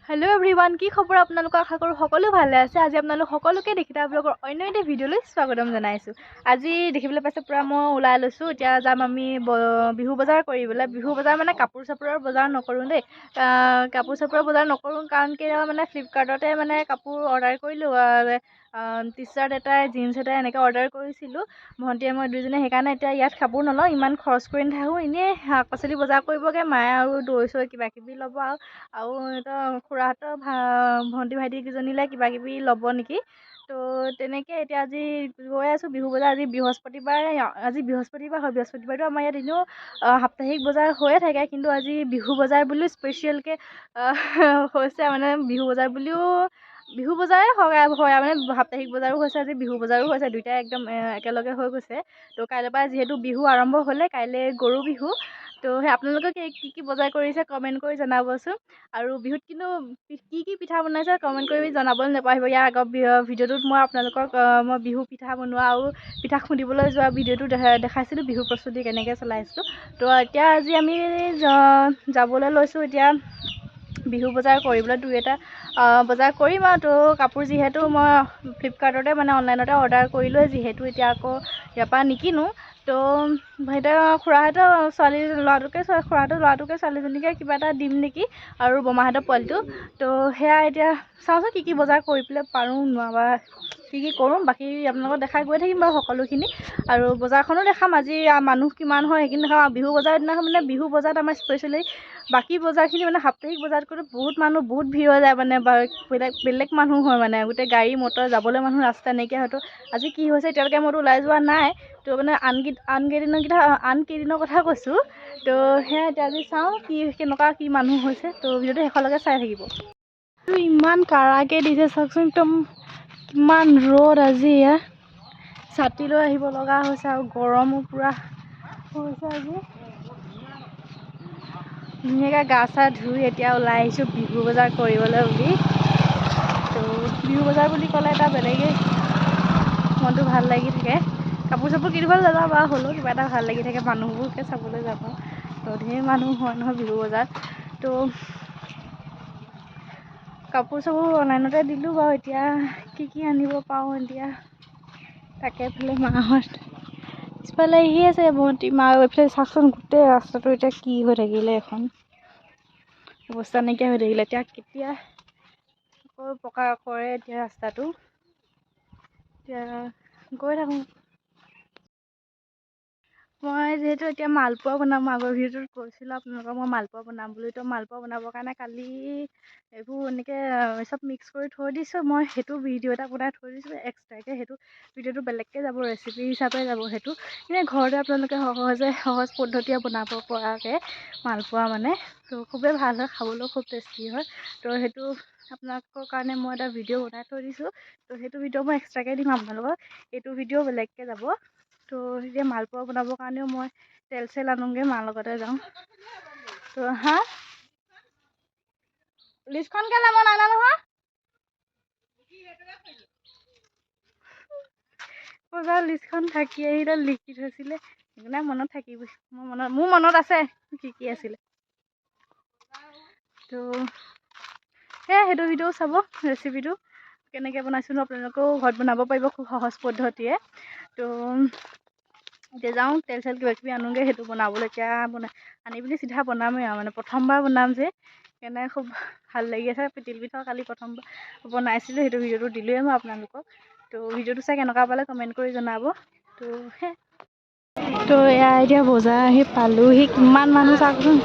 Hello' everyone, কি খবৰ আপোনালোকৰ? আশা কৰোঁ সকলো ভালে আছে। আজি আপোনালোক সকলোকে দেখিতা ব্লগৰ অন্য এটা ভিডিঅ'লৈ স্বাগতম জনাইছোঁ। আজি দেখিবলৈ পাইছে পূৰা মই ওলাই লৈছোঁ। এতিয়া যাম আমি বিহু বজাৰ কৰিবলৈ। বিহু বজাৰ মানে কাপোৰ চাপোৰৰ বজাৰ নকৰোঁ দেই, কাপোৰ চাপোৰৰ বজাৰ নকৰোঁ, কাৰণ কিয় মানে ফ্লিপকাৰ্টতে মানে কাপোৰ অৰ্ডাৰ কৰিলোঁ। টি চাৰ্ট এটা, জিন্স এটা এনেকৈ অৰ্ডাৰ কৰিছিলোঁ ভণ্টিয়ে মই দুইজনে। সেইকাৰণে এতিয়া ইয়াত কাপোৰ নলওঁ, ইমান খৰচ কৰি নাথাকোঁ। এনেই শাক পাচলি বজাৰ কৰিবগৈ মায়ে আৰু দৈ চৈ কিবা কিবি ল'ব আৰু আৰু খুৰাহঁতৰ ভণ্টি ভাইটিকেইজনীলৈ কিবা কিবি ল'ব নেকি। তো তেনেকৈ এতিয়া আজি গৈ আছোঁ বিহু বজাৰ। আজি বৃহস্পতিবাৰ, আজি বৃহস্পতিবাৰ হয়। বৃহস্পতিবাৰটো আমাৰ ইয়াত এনেও সাপ্তাহিক বজাৰ হৈয়ে থাকে, কিন্তু আজি বিহু বজাৰ বুলিও স্পেচিয়েলকৈ হৈছে। মানে বিহু বজাৰ বুলিও বিহু বজাৰে হয় হয়, মানে সাপ্তাহিক বজাৰো হৈছে, আজি বিহু বজাৰো হৈছে, দুইটাই একদম একেলগে হৈ গৈছে। তো কাইলৈৰ পৰা যিহেতু বিহু আৰম্ভ হ'লে, কাইলৈ গৰু বিহু। তো সেই আপোনালোকে কি কি বজাৰ কৰিছে কমেণ্ট কৰি জনাবচোন। আৰু বিহুত কিন্তু কি কি পিঠা বনাইছে কমেণ্ট কৰি জনাবলৈ নাপাহৰিব। ইয়াৰ আগৰ ভিডিঅ'টোত মই আপোনালোকক মই বিহু পিঠা বনোৱা আৰু পিঠা খুন্দিবলৈ যোৱা ভিডিঅ'টো দেখাইছিলোঁ, বিহু প্ৰস্তুতি কেনেকৈ চলাইছিলোঁ। তো এতিয়া আজি আমি যাবলৈ লৈছোঁ এতিয়া বিহু বজাৰ কৰিবলৈ। দুই এটা বজাৰ কৰিম আৰু। তো কাপোৰ যিহেতু মই ফ্লিপকাৰ্টতে মানে অনলাইনতে অৰ্ডাৰ কৰিলোঁৱে, যিহেতু এতিয়া আকৌ ইয়াৰ পৰা নিকিনো। তো এতিয়া খুৰাহঁতৰ ছোৱালী ল'ৰাটোকে, খুৰাহঁতৰ ল'ৰাটোকে ছোৱালীজনীকে কিবা এটা দিম নেকি, আৰু বৰমাহঁতৰ পোৱালিটো। তো সেয়া এতিয়া চাওঁচোন কি কি বজাৰ কৰি পেলাই পাৰোঁ নোৱাৰা, কি কি কৰোঁ বাকী আপোনালোকক দেখাই গৈ থাকিম বাৰু সকলোখিনি। আৰু বজাৰখনো দেখাম, আজি মানুহ কিমান হয় সেইখিনি দেখাম। আৰু বিহু বজাৰ দিনাখন মানে বিহু বজাৰত আমাৰ স্পেচিয়েলি বাকী বজাৰখিনি মানে সাপ্তাহিক বজাৰতকৈ বহুত মানুহ, বহুত ভিৰ হৈ যায়, মানে বেলেগ বেলেগ মানুহ হয়, মানে গোটেই গাড়ী মটৰ যাবলৈ মানুহ ৰাস্তা নাইকিয়া হয়তো। আজি কি হৈছে এতিয়ালৈকে মইতো ওলাই যোৱা নাই, তো মানে আন কেইদিনৰ কথা কৈছোঁ। তো সেয়া এতিয়া আজি চাওঁ কি কেনেকুৱা কি মানুহ হৈছে। তো ভিডিঅ'টো শেষলৈকে চাই থাকিব। ইমান কাৰাকৈ দিছে চাওকচোন, একদম কিমান ৰ'দ আজি। ইয়াত ছাতি লৈ আহিব লগা হৈছে আৰু গৰমো পূৰা হৈছে আজি। ধুনীয়াকৈ গা চা ধুই এতিয়া ওলাই আহিছোঁ বিহু বজাৰ কৰিবলৈ বুলি। তো বিহু বজাৰ বুলি ক'লে এটা বেলেগেই মনটো ভাল লাগি থাকে। কাপোৰ চাপোৰ কিনিবলৈ নাযাওঁ বাৰু, হ'লেও কিবা এটা ভাল লাগি থাকে, মানুহবোৰকে চাবলৈ যাব। তো ধেৰ মানুহ হয় নহয় বিহু বজাৰত। তো কাপোৰ চাপোৰ অনলাইনতে দিলোঁ বাৰু, এতিয়া কি কি আনিব পাৰোঁ এতিয়া তাকে। এইফালে মাহঁত পিছফালে আহি আছে, ভণ্টি মা। এইফালে চাওকচোন গোটেই ৰাস্তাটো এতিয়া কি হৈ থাকিলে, এখন অৱস্থা নাইকিয়া হৈ থাকিলে। এতিয়া কেতিয়া আকৌ পকা কৰে এতিয়া ৰাস্তাটো, এতিয়া গৈ থাকোঁ। মই যিহেতু এতিয়া মালপোৱা বনাম, আগৰ ভিডিঅ'টোত কৈছিলোঁ আপোনালোকক মই মালপোৱা বনাম বুলি। তো মালপোৱা বনাবৰ কাৰণে কালি এইবোৰ এনেকৈ চব মিক্স কৰি থৈ দিছোঁ। মই সেইটো ভিডিঅ' এটা বনাই থৈ দিছোঁ এক্সট্ৰাকৈ, সেইটো ভিডিঅ'টো বেলেগকৈ যাব, ৰেচিপি হিচাপে যাব সেইটো। এনেই ঘৰতে আপোনালোকে সহজে সহজ পদ্ধতিৰে বনাব পৰাকৈ মালপোৱা মানে তো খুবেই ভাল হয়, খাবলৈও খুব টেষ্টি হয়। তো সেইটো আপোনালোকৰ কাৰণে মই এটা ভিডিঅ' বনাই থৈ দিছোঁ, তো সেইটো ভিডিঅ' মই এক্সট্ৰাকৈ দিম আপোনালোকক, এইটো ভিডিঅ' বেলেগকৈ যাব। তো এতিয়া মালপোৱা বনাবৰ কাৰণেও মই তেল চেল আনোগৈ, মাৰ লগতে যাওঁ। তো হা লিষ্টখন কেলৈ মই নানা নহয়, বজাৰ লিষ্টখন থাকি আহিলে লিখি থৈছিলে, সেইকাৰণে মনত থাকিব। মোৰ মনত আছে কি কি আছিলে। তো সেয়াই সেইটো ভিডিঅ'ও চাব, ৰেচিপিটো কেনেকৈ বনাইছিলোঁ আপোনালোকেও ঘৰত বনাব পাৰিব খুব সহজ পদ্ধতিৰে। তো এতিয়া যাওঁ তেল চেল কিবা কিবি আনোগৈ সেইটো বনাবলৈ। এতিয়া বনাই আনি পিনি চিধা বনামেই আৰু, মানে প্ৰথমবাৰ বনাম যে, সেইকাৰণে খুব ভাল লাগি আছে। তিল পিঠাও কালি প্ৰথমবাৰ বনাইছিলোঁ, সেইটো ভিডিঅ'টো দিলোঁৱেই মই আপোনালোকক। তো ভিডিঅ'টো চাই কেনেকুৱা পালে কমেণ্ট কৰি জনাব। তো সেই তো এয়া এতিয়া বজাৰ আহি পালোহি, কিমান মানুহ চাওকচোন।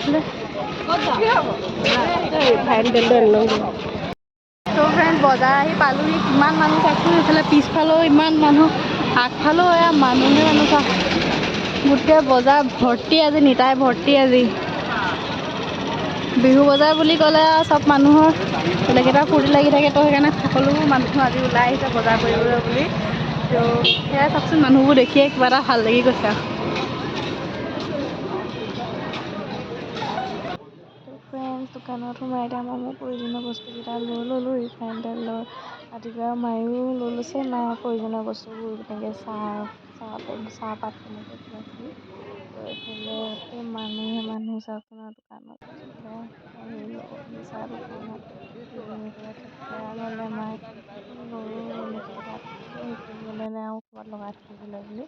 তো ফ্ৰেণ্ড বজাৰ আহি পালোহি, কিমান মানুহ চাওকচোন। এইফালে পিছফালেও ইমান মানুহ, আগফালেও এয়া মানুহে মানুহ চাওক, গোটেই বজাৰ ভৰ্তি আজি, নিতাই ভৰ্তি আজি। বিহু বজাৰ বুলি ক'লে আৰু চব মানুহৰ বেলেগ এটা ফূৰ্তি লাগি থাকে, তো সেইকাৰণে সকলোবোৰ মানুহ আজি ওলাই আহিছে বজাৰ কৰিবলৈ বুলি। তো সেয়াই চাওকচোন, মানুহবোৰ দেখিয়ে কিবা এটা ভাল লাগি গৈছে আৰু। ফ্ৰেণ্ডছ দোকানত সোমাই এতিয়া মই মোৰ প্ৰয়োজনীয় বস্তুকেইটা লৈ ল'লোঁ। ৰিফাইন তেল লৈ আদি কৰি মায়ো লৈ লৈছে, মায়ে প্ৰয়োজনীয় বস্তুবোৰ যেনেকৈ চাহপাত তেনেকৈ কিবা কিবি। তো এইফালে গোটেই মানুহে মানুহ চাওকচোন আৰু দোকানত। এইফালে আহিলোঁ নিচা দোকানত। এইফালে থেকেৰা ল'লে মায়ে, এখন গৰু এনেকৈ গাত শিকিবলৈ নে আৰু ক'ৰবাত লগাই থৈ দিবলৈ বুলি।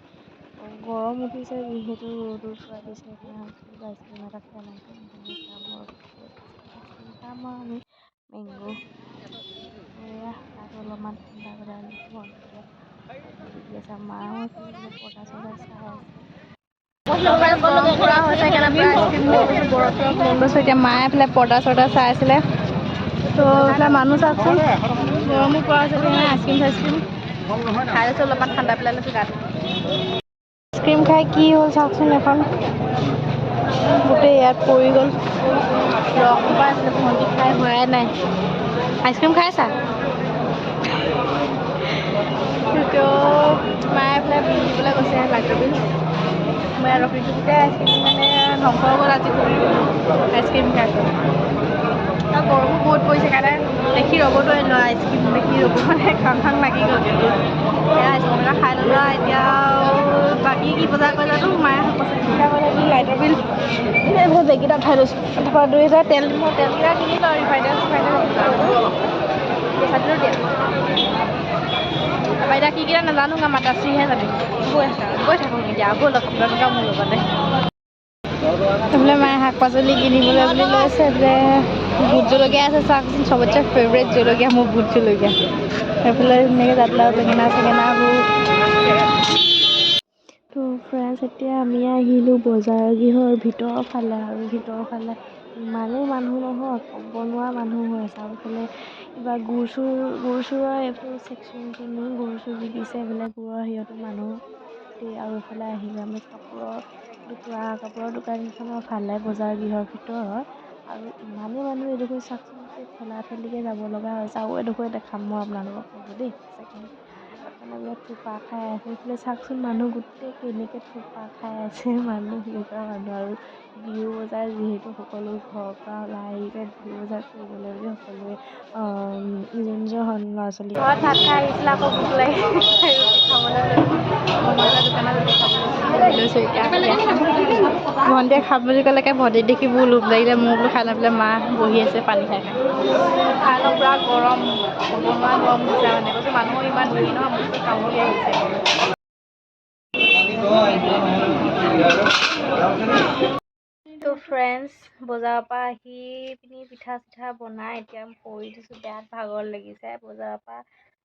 গৰম উঠিছে যিহেতু, ৰ'দো পূৰা দিছে, সেইকাৰণে ভাবিছোঁ আইচক্ৰীম এটা খাই লওঁচোন। আইচক্ৰীম খাম আৰু আমি মেংগ'। এয়া গাটো অলপমান ঠাণ্ডা পেলাই লৈছোঁ। ভণ্টিয়ে বহি আছে, মাও এইফালে কিবা পৰ্দা চৰ্দা চাই আছে। গৰম পুৰা হৈছে, সেইকাৰণে পুৰা আইচক্ৰীম লৈ গৈছোঁ, বৰফ চৰফ লৈ গৈছোঁ। এতিয়া মায়ে এইফালে পৰ্দা চৰ্দা চাই আছিলে। তো এইফালে মানুহ চাওকচোন, গৰমো পৰা হৈছে, সেইকাৰণে আইচক্ৰীম চাইচক্ৰীম খাই লৈছোঁ, অলপমান ঠাণ্ডা পেলাই লৈছোঁ গাটো। আইচক্ৰীম খাই কি হ'ল চাওকচোন, এখন গোটেই ইয়াত পৰি গ'ল ৰস সোপা। এইফালে ভণ্টি খাই হোৱাই নাই। আইচক্ৰীম খাইছা? তো মায়ে এইফালে বিল দিবলৈ গৈছে, লাইটৰ বিল। মই ইয়াত ৰখি দিছোঁ। গোটেই আইচক্ৰীম মানে ধ্বংস হৈ গ'ল আজি আইচক্ৰীম খাই। আৰু গৰমো বহুত পৰিছে কাৰণে দেখি ৰ'ব নোৱাৰিলোঁ, আইচক্ৰীম দেখি ৰ'ব মানে খাং খাং লাগি গ'ল। সেয়া আইচক্ৰীম এটা খাই ল'লোঁ আৰু এতিয়া বাকী কি বজাৰ কৰি জানো, মায়ে কৈছে চিন্তা কৰিলে কি লাইটৰ বিল। এইফালে বেগকেইটা উঠাই লৈছোঁ। তাৰপৰা 2000 তেল, মই তেলকেইটা কিনিলোঁ, ৰিফাইন তেল চিফাইন তেল পইচা দিলোঁ দিয়া। তাৰপৰা এতিয়া কি কেইটা নাজানো, মাতাশ্ৰীহে জানে। গৈ আছে, গৈ থাকোঁ এতিয়া, ব'লক আপোনালোকে মোৰ লগতে। এইফালে মায়ে শাক পাচলি কিনিবলৈ বুলি লৈছে। এইফালে ভোট জলকীয়া আছে চাওকচোন, চবতছে ফেভৰেট জলকীয়া মোৰ ভোট জলকীয়া। এইফালে ধুনীয়াকৈ জাতিলাও, বেঙেনা চেঙেনাবোৰ। তো ফ্ৰেণ্ডছ, এতিয়া আমি আহিলোঁ বজাৰ গৃহৰ ভিতৰৰ ফালে আৰু ভিতৰৰ ফালে ইমানেই মানুহ নহয়, ক'ব নোৱাৰা মানুহ হৈ আছে। আৰু এইফালে কিবা গুৰ চুৰৰ এইটো ছেকশ্যনটো, গুৰ চুৰ বিকিছে এইফালে, গুৰৰ হেৰিয়তো মানুহ দেই। আৰু এইফালে আহিলোঁ আমি কাপোৰৰ দোকানকেইখনৰ ফালে বজাৰ গৃহৰ ভিতৰত। আৰু ইমানেই মানুহ এইডোখৰ চাওকচোন, গোটেই ঠেলা ঠেলিকৈ যাব লগা হৈছে। আৰু এডোখৰ দেখাম মই আপোনালোকক, ৰ'ব দেই ছেকেণ্ড। মানে বিৰাট থোপা খাই আছে। এইফালে চাওকচোন, মানুহ গোটেই কেনেকৈ থোপা খাই আছে মানুহ, কেনেকুৱা মানুহ। আৰু বিহু বজাৰ যিহেতু, সকলো ঘৰৰ পৰা ওলাই আহিছে বিহু বজাৰ কৰিবলৈ বুলি, সকলোৱে নিজৰ নিজৰ ল'ৰা ছোৱালী। ঘৰত ভাত খাই আহিছিলে, আকৌ ভোক লাগিছে, ৰুটি খাবলৈ লৈছোঁ। ভণ্টিহঁতৰ দোকানত ৰুটি খাবলৈ লৈছোঁ এতিয়া। ভণ্টিয়ে খাম বুলি ক'লেকে ভণ্টিক দেখি মোৰ লোভ লাগিলে, মোৰ বোলো খাই লৈ পেলাই। মা বহি আছে পানী খাই খাই। খাই লওঁ, পূৰা গৰম, ক'ব নোৱাৰা গৰম দিছে মানে কৈছোঁ। মানুহো ইমান ভিৰ নহয়, মুখ কামুৰি আহিছে। তো ফ্ৰেণ্ডছ, বজাৰৰ পৰা আহি পিনি পিঠা চিঠা বনাই এতিয়া পৰি দিছোঁ, বেয়াত ভাগৰ লাগিছে। বজাৰৰ পৰা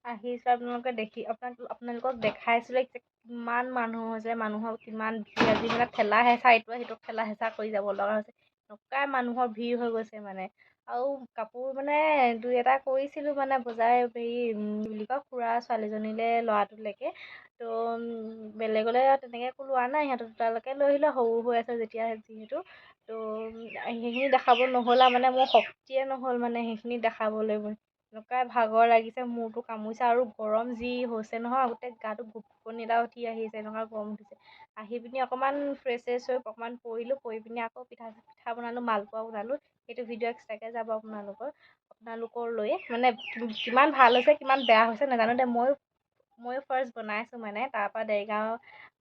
আহিছোঁ, আপোনালোকে দেখি আপোনালোকক দেখাইছিলোঁ কিমান মানুহ হৈছে, মানুহৰ কিমান ভিৰ আজি। মানে ঠেলা হেঁচা, ইটোৱে সিটোক ঠেলা হেঁচা কৰি যাব লগা হৈছে, এনেকুৱাই মানুহৰ ভিৰ হৈ গৈছে মানে। আৰু কাপোৰ মানে দুই এটা কৰিছিলোঁ মানে বজাৰ, হেৰি বুলি কয়, খুৰা ছোৱালীজনীলৈ, ল'ৰাটোলৈকে। তো বেলেগলৈ তেনেকৈ একো লোৱা নাই, সিহঁতৰ দুটালৈকে লৈ আহিলোঁ, সৰু হৈ আছে যেতিয়া যিহেতু। তো সেইখিনি দেখাব নহ'ল আৰু মানে মোৰ শক্তিয়ে নহ'ল মানে সেইখিনি দেখাবলৈ। এনেকুৱাই ভাগৰ লাগিছে, মূৰটো কামুৰিছে আৰু গৰম যি হৈছে নহয়, গোটেই গাটো গোপ-গোপনি এটা উঠি আহিছে, এনেকুৱা গৰম উঠিছে। আহি পিনি অকণমান ফ্ৰেছ চেছ হৈ অকণমান পৰিলোঁ, পৰি পিনি আকৌ পিঠা পিঠা বনালোঁ, মালপোৱা বনালোঁ। সেইটো ভিডিঅ' এক্সট্ৰাকৈ যাব আপোনালোকলৈ। মানে কিমান ভাল হৈছে, কিমান বেয়া হৈছে নাজানো দেই। ময়ো ফাৰ্ষ্ট বনাইছোঁ মানে, তাৰপৰা দেৰগাঁও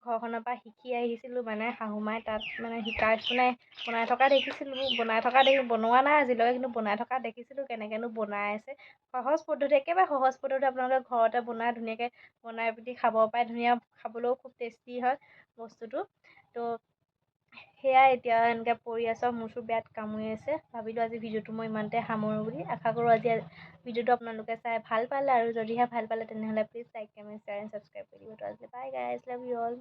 ঘৰখনৰ পৰা শিকি আহিছিলোঁ মানে। শাহুমাই তাত মানে শিকাই মানে বনাই থকা দেখিছিলোঁ, বনাই থকা দেখি, বনোৱা নাই আজিলৈকে, কিন্তু বনাই থকা দেখিছিলোঁ কেনেকৈনো বনাই আছে। সহজ পদ্ধতি, একেবাৰে সহজ পদ্ধতি, আপোনালোকে ঘৰতে বনাই ধুনীয়াকৈ বনাই পিনি খাব পাৰে। ধুনীয়া, খাবলৈও খুব টেষ্টি হয় বস্তুটো। তো সেয়াই, এতিয়া এনেকৈ পৰি আছোঁ, মূৰ চুৰ বেয়াত কামুৰি আছে। ভাবিলোঁ আজি ভিডিঅ'টো মই ইমানতে সামৰোঁ বুলি। আশা কৰোঁ আজি ভিডিঅ'টো আপোনালোকে চাই ভাল পালে আৰু যদিহে ভাল পালে, তেনেহ'লে please like, comment, share and subscribe কৰি দিব। তো আজি bye guys, love you all.